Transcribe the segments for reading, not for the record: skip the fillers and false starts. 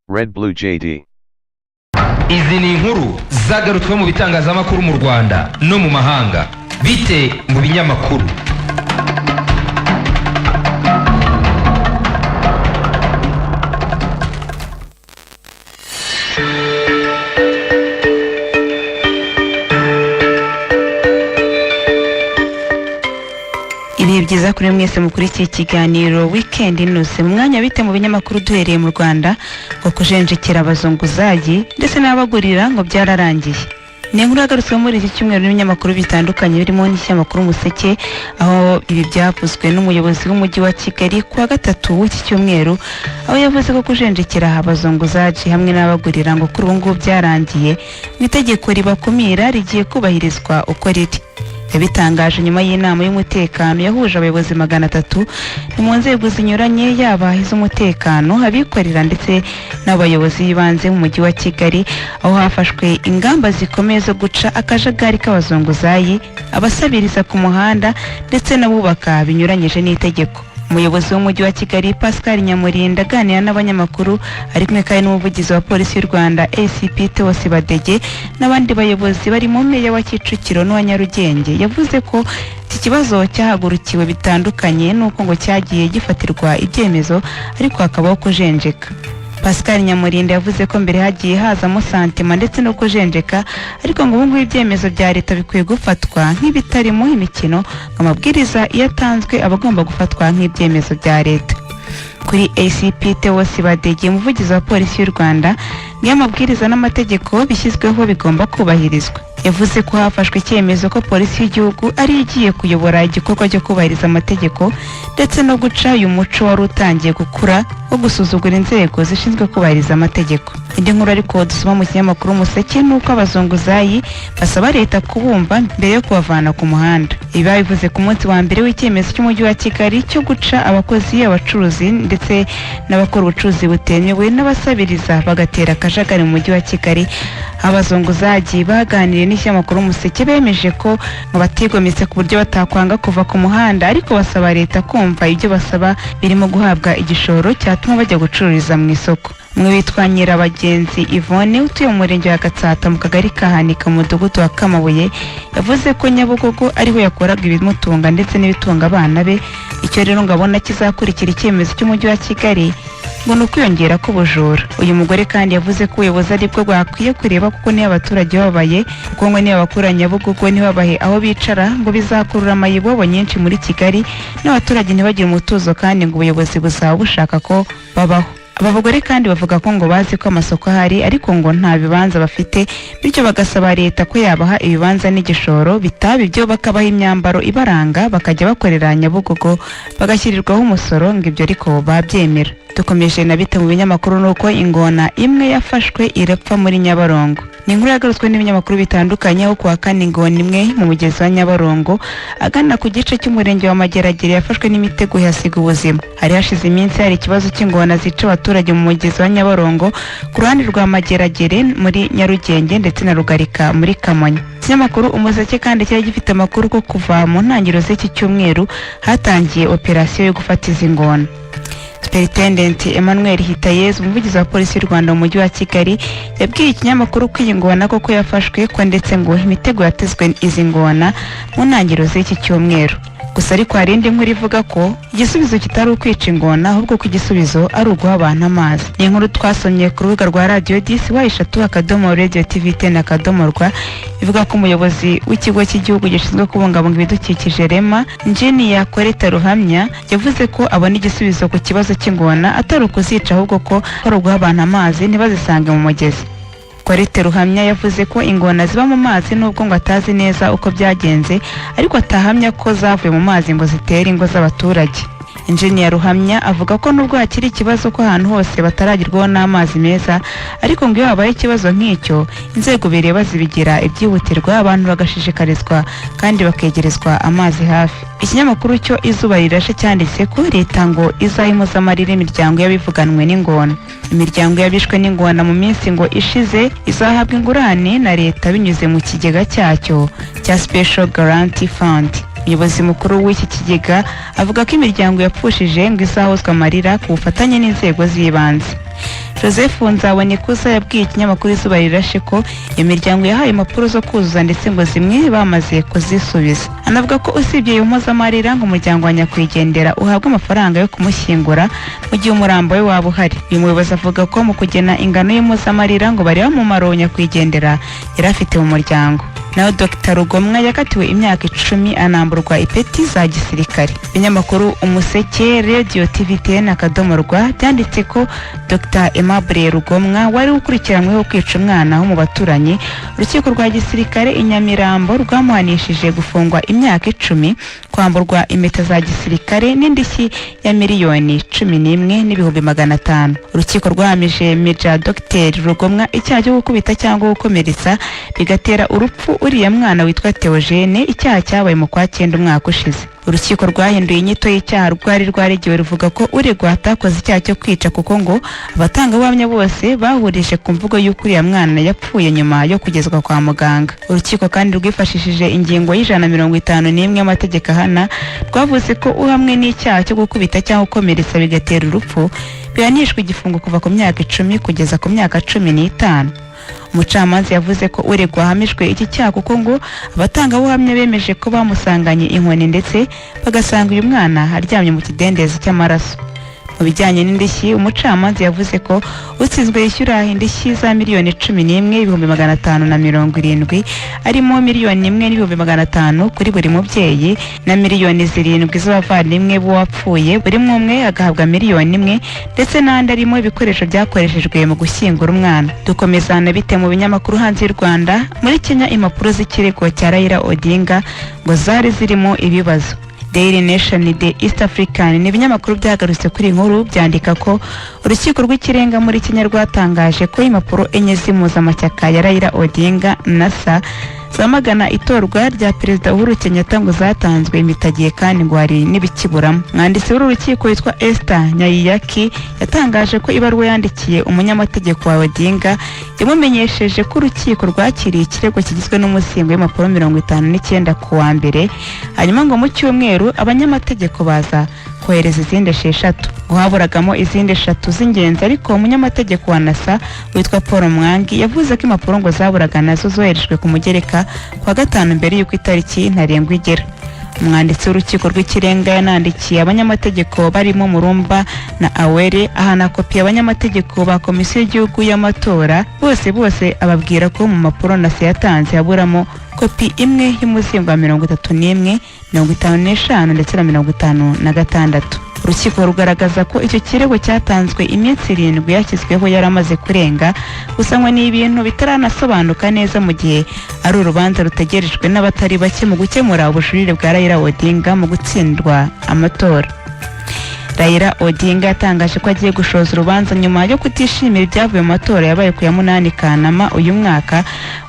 Red Blue JD. Izi ni inkuru zagarutswe mu bitangazamakuru mu Rwanda no mu mahanga. Bite mu binyamakuru? Ibihe byiza kuri mwese mukurikiye ikiganiro Weekend Inoze. Mu mwanya bite mu binyamakuru, duhereye mu Rwanda, ngo kujenjekera abazunguzayi ndetse n'abagurira ngo byararangiye. Ni inkuru yagarutswe muri iki cyumweru n'ibinyamakuru bitandukanye, birimo n'ikinyamakuru Umuseke, aho ibi byavuzwe n'umuyobozi w'umujyi wa Kigali ku wa gatatu w'iki cyumweru, aho yavuze ko kujenjekera abazunguzaji hamwe n'abagurira ngo kuri ubu ngubu byarangiye, mu itegeko ribakumira rigiye kubahirizwa uko riri. Yabitangaje nyuma y'inama y'umutekano yahuje abayobozi 300 ni mu nzego zinyuranye, yaba iz'umutekano, abikorera ndetse n'abayobozi b'ibanze mu mujyi wa Kigali, aho hafashwe ingamba zikomeye zo guca akajagari k'abazunguzayi, abasabiriza ku muhanda ndetse n'abubaka binyuranyije n'itegeko. Umuyobozi w'umujyi wa Kigali, Pascal Nyamurinda, aganira n'abanyamakuru ari kumwe kandi n'umuvugizi wa Polisi y'u Rwanda, ACP Theos Badege, n'abandi bayobozi barimo meya wa Kicukiro n'uwa Nyarugenge, yavuze ko iki kibazo cyahagurukiwe bitandukanye n'uko ngo cyagiye gifatirwa ibyemezo ariko hakabaho kujenjeka. Pascal Nyamurinda yavuze ko mbere hagiye hazamo santima ndetse no kujenjeka, ariko ngo ubu ngubu ibyemezo bya leta bikwiye gufatwa nk'ibitarimo imikino, ngo amabwiriza iyo atanzwe aba agomba gufatwa nk'ibyemezo bya leta. Kuri ACP Theos Badege, umuvugizi wa Polisi y'u Rwanda, niyo amabwiriza n'amategeko bishyizweho bigomba kubahirizwa. Yavuze ko hafashwe icyemezo ko Polisi y'igihugu ari igiye kuyobora igikorwa cyo kubahiriza amategeko ndetse no guca uyu muco wari utangiye gukura wo gusuzugura inzego zishinzwe kubahiriza amategeko. Indi nkuru ariko dusoma mu kinyamakuru Umuseke ni uko abazunguzayi basaba leta kubumva mbere yo kubavana ku muhanda. Ibi babivuze ku munsi wa mbere w'icyemezo cy'umujyi wa Kigali cyo guca abakozi, abacuruzi ndetse n'abakora ubucuruzi butemewe n'abasabiriza bagatera akajagari mu mujyi wa Kigali. Abazunguzayi baganiriye n'ikinyamakuru Umuseke bemeje ko ngo batigometse ku buryo batakwanga kuva ku muhanda, ariko basaba leta kumva ibyo basaba birimo guhabwa igishoro cyatuma bajya gucururiza mu isoko. Umwe witwa Nyirabagenzi Yvonne, utuye mu murenge wa Gatsata, mu kagari ka Hanika, mu mudugudu wa Kamabuye, yavuze ko Nyabugogo ariho yakoraga ibimutunga ndetse n'ibitunga abana be. Icyo rero ngo abona kizakurikira icyemezo cy'umujyi wa Kigali ngo ni ukwiyongera k'ubujura. Uyu mugore kandi yavuze ko ubuyobozi aribwo bwakwiye kureba, kuko niyo abaturage babaye, kuko ngo niba abakura Nyabugogo ntibabahe aho bicara, ngo bizakurura amayibobo nyinshi muri Kigali n'abaturage ntibagire umutuzo, kandi ngo ubuyobozi buzaba bushaka ko babaho. Aba bagore kandi bavuga ko ngo bazi ko amasoko ahari, ariko ngo nta bibanza bafite, bityo bagasaba leta ko yabaha ibibanza n'igishoro, bitaba ibyo bakabaha imyambaro ibaranga bakajya bakorera Nyabugogo bagashyirirwaho umusoro, ngo ibyo ariko babyemera. Dukomeje na bite mu binyamakuru, nuko ingona imwe yafashwe irapfa muri Nyabarongo. Ni inkuru yagarutswe n'ibinyamakuru bitandukanye, aho kuwa kane ingona imwe mu mugezi wa Nyabarongo agana ku gice cy'umurenge wa Mageragere yafashwe n'imitego ihasiga ubuzima. Hari hashize iminsi hari ikibazo cy'ingona zica abaturage mu mugezi wa Nyabarongo ku ruhande rwa Mageragere muri Nyarugenge ndetse na Rugarika muri Kamonyi. Ikinyamakuru Umuseke kandi cyari gifite amakuru ko kuva mu ntangiriro z'iki cyumweru hatangiye operasiyo yo gufata izi ngona. Superintendent Emmanuel Hitayezu, umuvugizi wa Polisi y'u Rwanda mu mujyi wa Kigali, yabwiye ikinyamakuru ko iyi ngona koko yafashwe, ko ndetse ngo imitego yatezwe izi ngona mu ntangiriro z'iki cyumweru. Gusa ariko hari indi nkuru ivuga ko igisubizo kitari ukwica ingona, ahubwo ko igisubizo ari uguha abantu amazi. Ni inkuru twasomye ku rubuga rwa Radiyo 10, www.radiotv10.rw, ivuga ko umuyobozi w'ikigo cy'igihugu gishinzwe kubungabunga ibidukikije, REMA, Injiniya Koreta Ruhamya, yavuze ko abona igisubizo ku kibazo cy'ingona atari ukuzica, ahubwo ko ari uguha abantu amazi ntibazisange mu mugezi. Korete Ruhamya yavuze ko ingona ziba mu mazi, nubwo ngo atazi neza uko byagenze, ariko atahamya ko zavuye mu mazi ngo zitere ingo z'abaturage. Injiniya Ruhamya avuga ko nubwo hakiri ikibazo ko ahantu hose bataragerwaho n'amazi meza, ariko ngo iyo habaye ikibazo nk'icyo inzego bireba zibigira ibyihutirwa, abantu bagashishikarizwa kandi bakegerezwa amazi hafi. Ikinyamakuru cyo Izuba Rirashe cyanditse ko leta ngo izaha impozamarira imiryango y'abivuganwe n'ingona. Imiryango y'abishwe n'ingona mu minsi ngo ishize izahabwa ingurane na leta binyuze mu kigega cyacyo cya Special Guarantee Fund. Umuyobozi mukuru w'iki kigega avuga ko imiryango yapfushije ngo izahozwa amarira ku bufatanye n'inzego z'ibanze. Joseph Nzabonikuza yabwiye ikinyamakuru Izuba Rirashe ko iyo miryango yahaye impapuro zo kuzuza, ndetse ngo zimwe bamaze kuzisubiza. Anavuga ko usibye iyo mpozamarira, ngo umuryango wa nyakwigendera uhabwa amafaranga yo kumushyingura mu gihe umurambo we waba uhari. Uyu muyobozi avuga ko mu kugena ingano y'impozamarira ngo bareba umumaro nyakwigendera yari afite mu muryango. Naho Dr Rugomwa yakatiwe imyaka 10, anamburwa ipeti za gisirikare. Ibinyamakuru Umuseke, Radio TVTN akadomo rwa byanditse ko Dr Aimable Rugomwa wari ukurikiranyweho kwica umwana wo mu baturanyi, urukiko rwa gisirikare i Nyamirambo rwamuhanishije gufungwa imyaka 10, kwamburwa impeta za gisirikare n'indishyi ya 11,500,000. Urukiko rwahamije Meja Dr Rugomwa icyaha cyo gukubita cyangwa gukomeretsa bigatera urupfu uriya mwana witwa Theogene, icyaha cyabaye mu kwa cyenda umwaka ushize. Urukiko rwahinduye inyito y'icyaha rwari rwaregewe, ruvuga ko uregwa atakoze icyaha cyo kwica, kuko ngo abatangabuhamya bose bahurije ku mvugo y'uko uriya mwana yapfuye nyuma yo kugezwa kwa muganga. Urukiko kandi rwifashishije ingingo ya 151 y'amategeko ahana, rwavuze ko uhamwe n'icyaha cyo gukubita cyangwa gukomeretsa bigatera urupfu bihanishwa igifungo kuva ku myaka 10 kugeza ku myaka 15. Umucamanza yavuze ko uregwa ahamijwe iki cyaha kuko ngo abatangabuhamya bemeje ko bamusanganye inkoni, ndetse bagasanga uyu mwana aryamye mu kidendezi cy'amaraso. Mu bijyanye n'indishyi, umucamanza yavuze ko utsinzwe yishyura indishyi za 11,570,000, arimo 1,500,000 kuri buri mubyeyi na 7 miliyoni z'abavandimwe b'uwapfuye, buri umwe agahabwa 1 miliyoni, ndetse n'andi arimo ibikoresho byakoreshejwe mu gushyingura umwana. Dukomeza na bite mu binyamakuru hanze y'u Rwanda. Muri Kenya, impapuro z'ikirego cya Raila Odinga ngo zari zirimo ibibazo. Daily Nation, The East African ni ibinyamakuru byagarutse kuri iyi nkuru, byandika ko urukiko rw'ikirenga muri Kenya rwatangaje ko impapuro enye z'impuzamashyaka ya Raila Odinga NASA zamagana itorwa rya Perezida Uhuru Kenyatta ngo zatanzwe imitagiye, kandi ngo hari n'ibikiburamo. Umwanditsi w'uru rukiko witwa Esther Nyayiyaki yatangaje ko ibaruwa yandikiye umunyamategeko wa Odinga yamumenyesheje ko urukiko rwakiriye ikirego kigizwe n'umuzingo w'impapuro 59 ku wa mbere, hanyuma ngo mu cyumweru abanyamategeko baza kohereza izindi esheshatu, ngo haburagamo izindi eshatu z'ingenzi. Ariko umunyamategeko wa NASA witwa Paul Mwangi yavuze ko impapuro ngo zaburaga nazo zoherejwe ku mugereka ku wa gatanu mbere y'uko itariki ntarengwa igera. Umwanditsi w'urukiko rw'ikirenga yanandikiye abanyamategeko barimo Murumba na Awere, ahana kopi abanyamategeko ba Komisiyo y'igihugu y'amatora bose bose, ababwira ko mu mpapuro NASA yatanze haburamo kopi imwe y'umuzingo wa 31, 55 ndetse na 56. Urukiko rugaragaza ko icyo kirego cyatanzwe iminsi 7 yashyizweho yaramaze kurenga, gusa ngo ni ibintu bitaranasobanuka neza mu gihe ari urubanza rutegerejwe n'abatari bake mu gukemura ubujurire bwa Raila Odinga mu gutsindwa amatora. Raila Odinga yatangaje ko agiye gushoza urubanza nyuma yo kutishimira ibyavuye mu matora yabaye ku ya 8 Kanama uyu mwaka.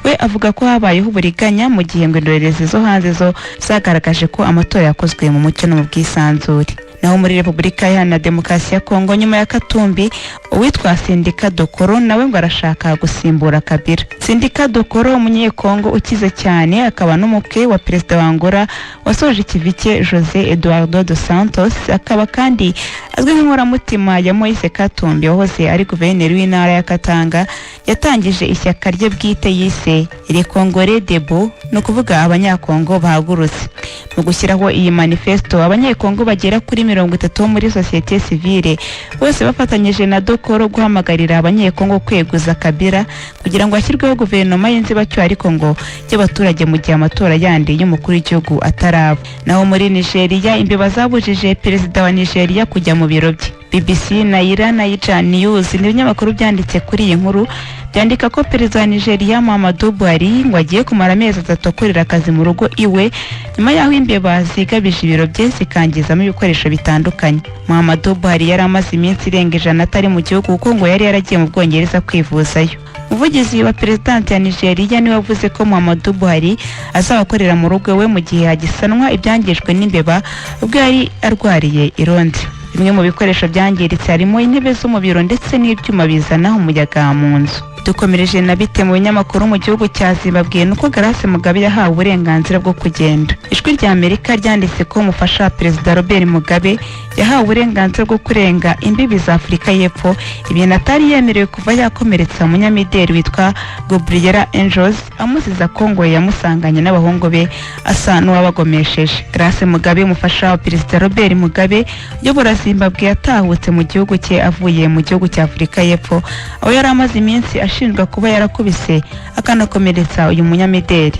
We avuga ko habayeho uburiganya, mu gihe ngo indorerezi zo hanze zo zagaragaje ko amatora yakozwe mu mucyo no mu bwisanzure. Naho muri Repubulika Iharanira Demokarasi ya Kongo, nyuma ya Katumbi, uwitwa Sindika Dokolo nawe ngo arashaka gusimbura Kabila. Sindika Dokolo, umunyekongo ukize cyane akaba n'umukwe wa perezida wa Angola wasoje ikivi cye Jose Eduardo dos Santos, akaba kandi azwi nk'inkoramutima ya Moise Katumbi wahoze ari guverineri w'intara ya Katanga, yatangije ishyaka rye bwite yise Les Congolais Debout, ni ukuvuga abanyakongo bahagurutse. Mu gushyiraho iyi manifesto, abanyekongo bagera kuri 30 bo muri sosiyete sivile bose bafatanyije na Dokolo guhamagarira abanyekongo kweguza Kabila kugira ngo hashyirweho guverinoma y'inzibacyuho, ariko ngo y'abaturage, mu gihe amatora yandi y'umukuru w'igihugu ataraba. Naho muri Nigeria, imbeba zabujije perezida wa Nigeria kujya mu biro bye. BBC na Ira Naija News ni ibinyamakuru byanditse kuri iyi nkuru, byandika ko perezida wa Nigeria Muhammadu Buhari ngo agiye kumara amezi 3 akorera akazi mu rugo iwe, nyuma y'aho imbeba zigabije ibiro bye zikangizamo ibikoresho bitandukanye. Muhammadu Buhari yari amaze iminsi irenga 100 atari mu gihugu, kuko ngo yari yaragiye mu Bwongereza kwivuzayo. Umuvugizi wa perezidansi ya Nigeria niwe wavuze ko Muhammadu Buhari azabakorera mu rugo we mu gihe hagisanwa ibyangijwe n'imbeba ubwo yari arwariye i Londres. Bimwe mu bikoresho byangiritse harimo intebe zo mu biro ndetse n'ibyuma bizana umuyaga mu nzu. Dukomereje na bite mu binyamakuru mu gihugu cya Zimbabwe, nuko Grace Mugabe yahawe uburenganzira bwo kugenda. Ijwi rya Amerika ryanditse ko umufasha wa Perezida Robert Mugabe yahawe uburenganzira bwo kurenga imbibi za Afurika y'Epfo, ibintu atari yemerewe kuva yakomeretsa umunyamideli witwa Gabriela Angels, amuziza ko ngo yamusanganye n'abahungu be asa n'uwabagomesheje. Grace Mugabe, umufasha wa Perezida Robert Mugabe uyobora Zimbabwe, yatahutse mu gihugu cye avuye mu gihugu cya Afurika y'Epfo, aho yari amaze iminsi ashinjwa kuba yarakubise akanakomeretsa uyu munyamideli.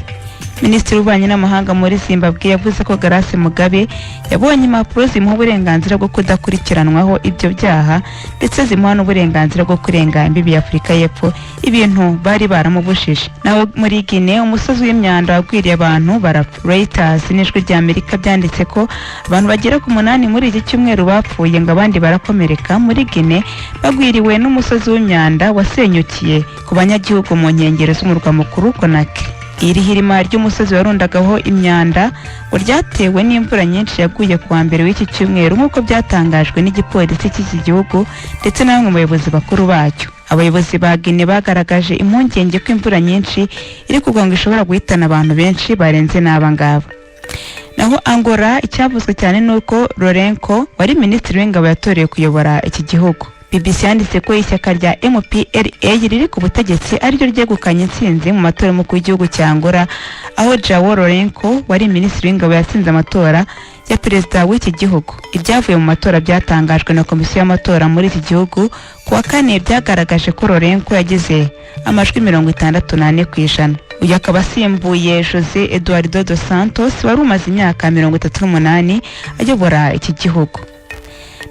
Minisitiri w'ububanyi n'amahanga muri Zimbabwe yavuze ko Grace Mugabe yabonye impapuro zimuha uburenganzira bwo kudakurikiranwaho ibyo byaha, ndetse zimuha n'uburenganzira bwo kurenga imbibi ya Afurika y'Epfo, ibintu bari baramubujije. Naho muri Guinea, umusozi w'imyanda wagwiriye abantu barapfa. Reuters n'Ijwi rya Amerika byanditse ko abantu bagera ku 8 muri iki cyumweru bapfuye, ngo abandi barakomereka muri Guinea, bagwiriwe n'umusozi w'imyanda wasenyukiye ku banyagihugu mu nkengero z'umurwa mukuru Conakry. Iri hirima ry'umusozi warundagaho imyanda ngo ryatewe n'imvura nyinshi yaguye kuwa mbere w'iki cyumweru, nk'uko byatangajwe n'igipolisi cy'iki gihugu ndetse na bamwe mu bayobozi bakuru bacyo. Abayobozi ba Guinea bagaragaje impungenge ko imvura nyinshi iri kugwa ngo ishobora guhitana abantu benshi barenze n'aba ngaba. Naho Angola, icyavuzwe cyane ni uko Lourenço wari minisitiri w'ingabo yatorewe kuyobora iki gihugu. BBC yanditse ko ishyaka rya MPLA riri ku butegetsi ariryo ryegukanye intsinzi mu matora y'umukuru w'igihugu cya Angola, aho João Lourenço wari minisitiri w'ingabo yatsinze amatora ya perezida w'iki gihugu. Ibyavuye mu matora byatangajwe na komisiyo y'amatora muri iki gihugu ku wa kane byagaragaje ko Lourenço yagize amajwi 64%. Uyu akaba asimbuye Jose Eduardo dos Santos wari umaze imyaka 38 ayobora iki gihugu.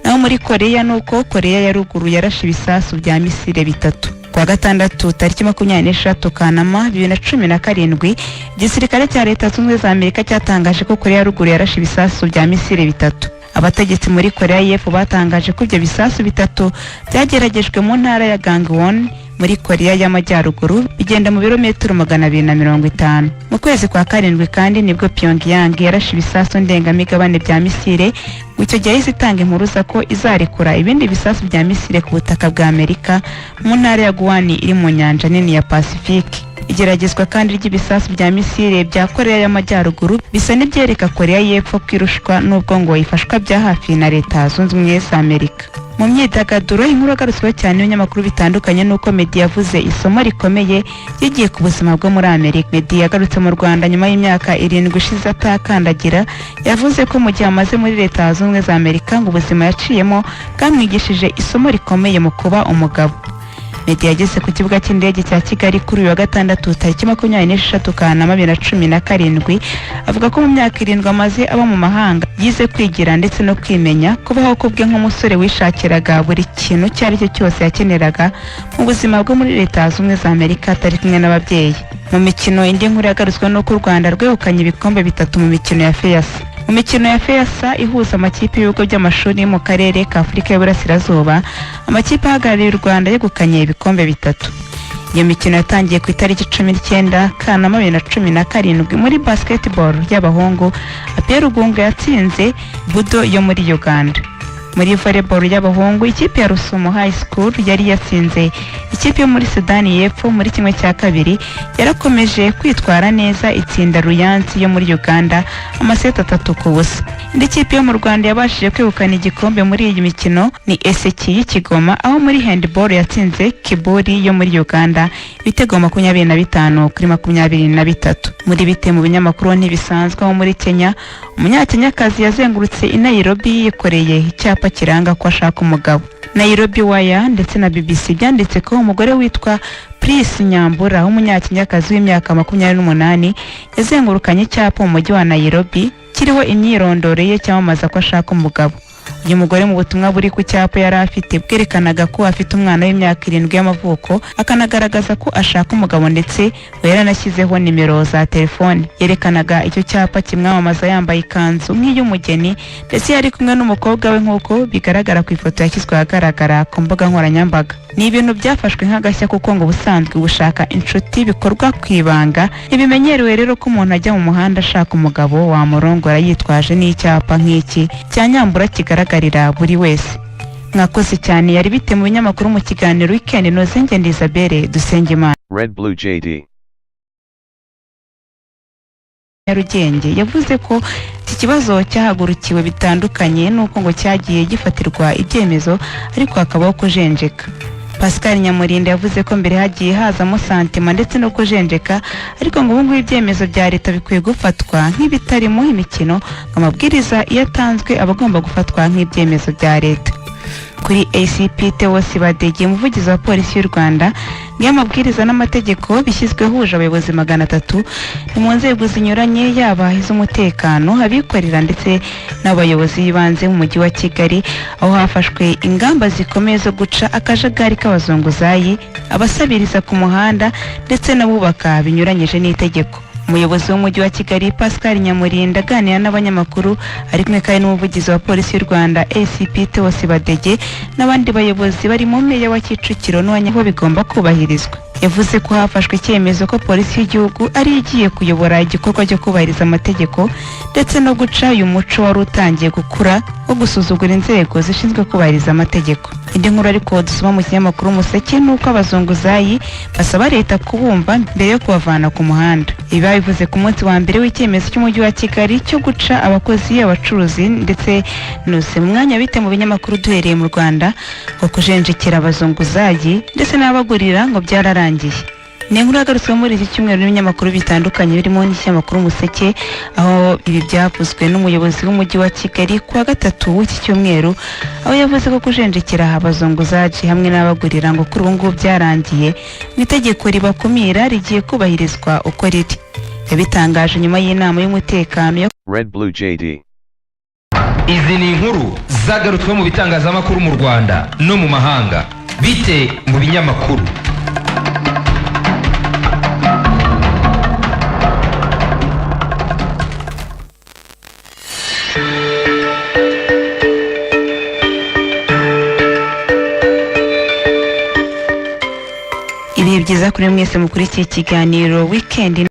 Naho muri Koreya, ni uko Koreya ya Ruguru yarashe ibisasu bya misile bitatu. Kuwa gatandatu tariki 23 Kanama 2017, igisirikare cya Leta Zunze Ubumwe za Amerika cyatangaje ko Koreya ya Ruguru yarashe ibisasu bya misile bitatu. Abategetsi muri Koreya y'Epfo batangaje ko ibyo bisasu bitatu byageragejwe mu ntara ya Gangwon muri Koreya y'Amajyaruguru, bigenda mu birometero 250. Mu kwezi kwa karindwi kandi nibwo Pyongyang yarashe ibisasu ndengamigabane bya misile, ngo icyo gihe yahise itanga impuruza ko izarekura ibindi bisasu bya misile ku butaka bwa Amerika mu ntara ya Guam iri mu nyanja nini ya Pacifique. Igeragezwa kandi ry'ibisasu bya misile bya Koreya y'Amajyaruguru bisa n'ibyereka Koreya y'Epfo kwirushwa, n'ubwo ngo ifashwa bya hafi na Leta Zunze Ubumwe za Amerika. Mu myidagaduro, inkuru agarutsweho cyane n'ibinyamakuru bitandukanye nuko Meddy yavuze isomo rikomeye yigiye ku buzima bwo muri Amerika. Meddy yagarutse mu Rwanda nyuma y'imyaka 7 ishize atakandagira. Yavuze ko mu gihe amaze muri Leta Zunze Ubumwe za Amerika ngo ubuzima yaciyemo bwamwigishije isomo rikomeye mu kuba umugabo. Meddy yageze ku kibuga cy'indege cya Kigali kuri uyu wa gatandatu tariki 23 Kanama 2017, avuga ko mu myaka 7 amaze aba mu mahanga yize kwigira ndetse no kwimenya, kubaho ku bwe nk'umusore wishakiraga buri kintu icyo ari cyo cyose yakeneraga mu buzima bwo muri Leta Zunze Ubumwe za Amerika atari kumwe n'ababyeyi. Mu mikino, indi nkuru yagarutswe n'uko u Rwanda rwegukanye ibikombe bitatu mu mikino ya FEASSSA. Mu mikino ya FEASSSA ihuza amakipe y'ibigo by'amashuri mu karere ka Afurika y'Iburasirazuba, amakipe ahagarariye u Rwanda yegukanye ibikombe bitatu. Iyo mikino yatangiye ku itariki 19 Kanama 2017. Muri basketball y'abahungu, APR Rugunga yatsinze Budo yo muri Uganda. Muri volleyball y'abahungu, ikipe ya Rusumo High School yari yatsinze ikipe yo muri Sudani y'Epfo muri 1/2, yarakomeje kwitwara neza itsinda Ruyansi yo muri Uganda amaseti 3-0. Indi kipe yo mu Rwanda yabashije kwegukana igikombe muri iyi mikino ni Eseki y'Ikigoma, aho muri handball yatsinze Kiburi yo muri Uganda ibitego 25-23. Muri bite mu binyamakuru ntibisanzwe, aho muri Kenya umunyakenyakazi yazengurutse i Nairobi yikoreye icyapa kiranga ko ashaka umugabo. Nairobi Wire ndetse na BBC byanditse ko umugore witwa Pris Nyambura w'umunyakenyakazi w'imyaka 28 yazengurukanye icyapa mu mujyi wa Nairobi kiriho imyirondoro ye, cyamamaza ko ashaka umugabo. Uyu mugore mu butumwa buri ku cyapa yari afite bwerekanaga ko afite umwana w'imyaka 7 y'amavuko, akanagaragaza ko ashaka umugabo, ndetse ngo yaranashyizeho nimero za telefone. Yerekanaga icyo cyapa kimwamamaza yambaye ikanzu nk'iy'umugeni, ndetse yari kumwe n'umukobwa we, nk'uko bigaragara ku ifoto yashyizwe ahagaragara ku mbuga nkoranyambaga. Ni ibintu byafashwe nk'agashya, kuko ngo ubusanzwe gushaka inshuti bikorwa ku ibanga. Ntibimenyerewe rero ko umuntu ajya mu muhanda ashaka umugabo wamurongora yitwaje n'icyapa nk'iki cya Nyambura kigaragarira buri wese. Mwakoze cyane. Yari bite mu binyamakuru mu kiganiro Weekend Inoze. Ngende Isabelle Dusengimana. Red Blue JD. Nyarugenge yavuze ko iki kibazo cyahagurukiwe bitandukanye n'uko ngo cyagiye gifatirwa ibyemezo, ariko hakabaho kujenjeka. Pascal Nyamurinda yavuze ko mbere hagiye hazamo santima ndetse no kujenjeka, ariko ngo ubu ngubu ibyemezo bya leta bikwiye gufatwa nk'ibitarimo imikino, ngo amabwiriza iyo atanzwe aba agomba gufatwa nk'ibyemezo bya leta. Kuri ACP Theo Badege, umuvugizi wa polisi y'u Rwanda, niyo amabwiriza n'amategeko bishyizwe huje abayobozi 300 ni mu nzego zinyuranye, yaba iz'umutekano, abikorera ndetse n'abayobozi b'ibanze mu mujyi wa Kigali, aho hafashwe ingamba zikomeye zo guca akajagari k'abazunguzayi, abasabiriza ku muhanda ndetse n'abubaka binyuranyije n'itegeko. Umuyobozi w'umujyi wa Kigali Pascal Nyamurinda aganira n'abanyamakuru ari kumwe kandi n'umuvugizi wa polisi y'u Rwanda ACP Theo Badege n'abandi bayobozi barimo meya wa Kicukiro n'uwa Nyabugogo, bigomba kubahirizwa. Yavuze ko hafashwe icyemezo ko polisi y'igihugu ari igiye kuyobora igikorwa cyo kubahiriza amategeko ndetse no guca uyu muco wari utangiye gukura wo gusuzugura inzego zishinzwe kubahiriza amategeko. Indi nkuru ariko dusoma mu kinyamakuru Umuseke ni uko abazunguzayi basaba leta kubumva mbere yo kubavana ku muhanda. Ibi babivuze ku munsi wa mbere w'icyemezo cy'umujyi wa Kigali cyo guca abakozi, abacuruzi ndetse nuse mu mwanya bite mu binyamakuru. Duhereye mu Rwanda, ngo kujenjekera abazunguzayi ndetse n'abagurira ngo byararangiye. Ni inkuru yagarutswe muri iki cyumweru n'ibinyamakuru bitandukanye birimo n'ikinyamakuru Umuseke, aho ibi byavuzwe n'umuyobozi w'umujyi wa Kigali ku wa gatatu w'iki cyumweru, aho yavuze ko kujenjekera abazunguzaji hamwe n'abagurira ngo kuri ubu ngubu byarangiye, mu itegeko ribakumira rigiye kubahirizwa uko riri. Yabitangaje nyuma y'inama y'umutekano yo Red Blue JD. Izi ni inkuru zagarutswe mu bitangazamakuru mu Rwanda no mu mahanga. Bite mu binyamakuru. Ibihe byiza kuri mwese mukurikiye ikiganiro Weekend.